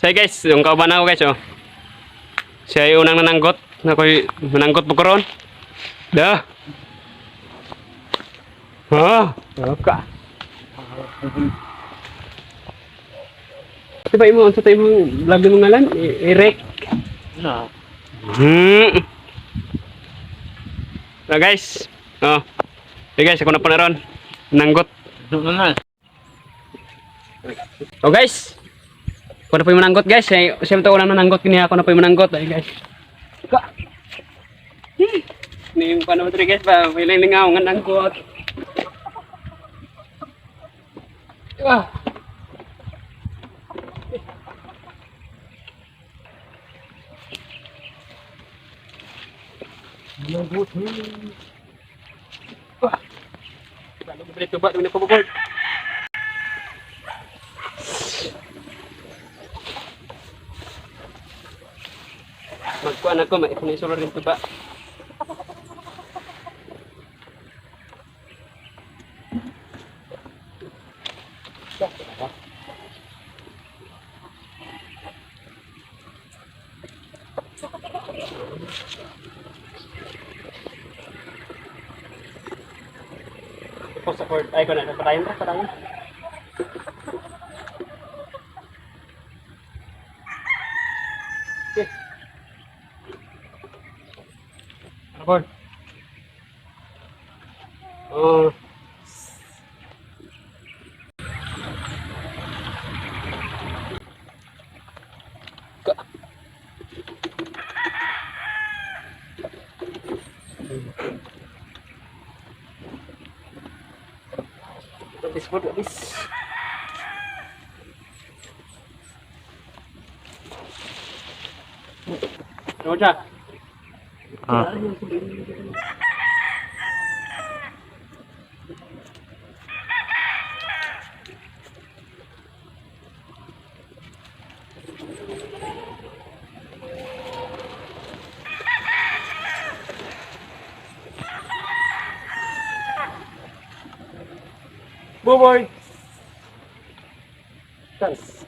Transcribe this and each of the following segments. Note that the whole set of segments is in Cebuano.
So guys, yung kauban ako, guys, oh. Siya yung unang nananggot. Ako'y mananggot po karon. Da. Ha? Ka. Di ba imo unsa tayo imong vlog imong ngalan? Eric. Na. So guys. Oh. Hey guys, ako na po na ron. Nanggot. Ano na? Oh guys. Ako na po yung mananggot, guys. Eh, siyempre unang nananggot kini, ako na po yung mananggot. Ay guys. Ka. Ni yung paano ba guys ba? May lingaw nga nanggot. Ah. Ah. Lalo ko dito ba na pabukol. Magkuan ako, maipunisulor rin ba? Tapos sa cord, ay ko na, patayin ba? Patayin. Okay. Record. Oh. Ka. This what this. Ano siya? Ah. Buboy! Chance.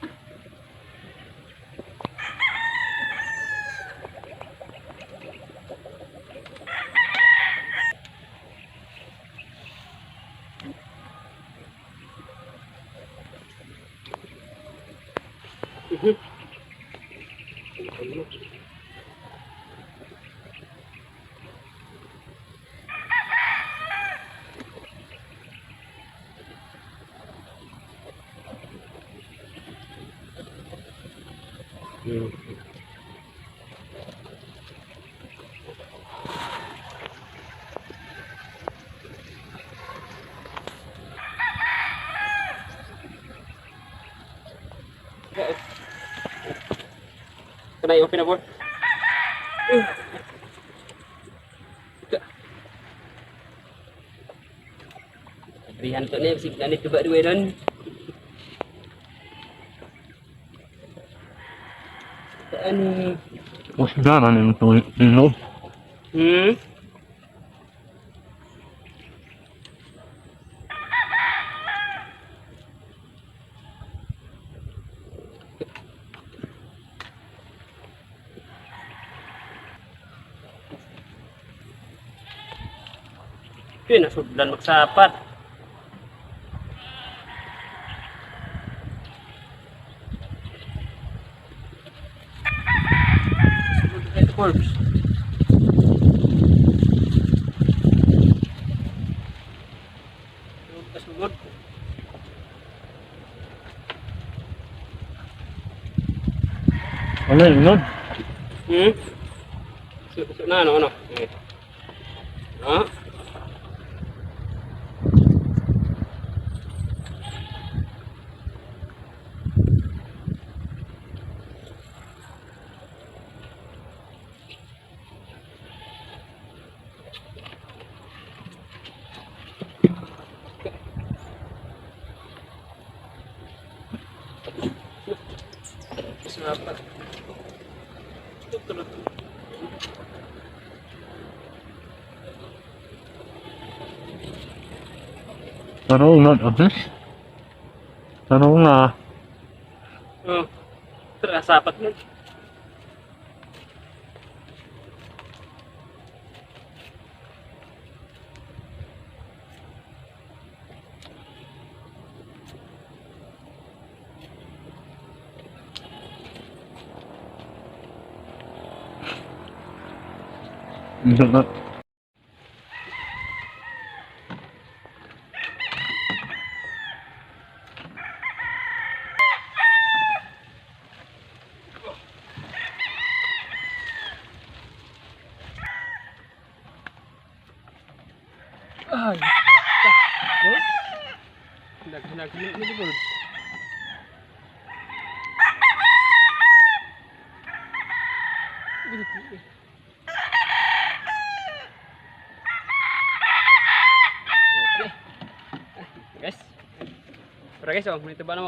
Can I open a board? Rihan to ni, sig ganit ba duwe nun? Ano? What's that on him? You know? Hmm? Yun, nasudlan magsapat. Sugod na corpse. Sugod ka sugod. Ano yun? Nun? Hmm? Su na ano, ano? Eh. Ah? Sapat. Tulog. Tanong na, abis? Tanong na. Oh. Tara, sapat nun. Isa na. Ay. Naghanag ni birds. Okay. Guys. Pero guys, oh, may tuba na mo.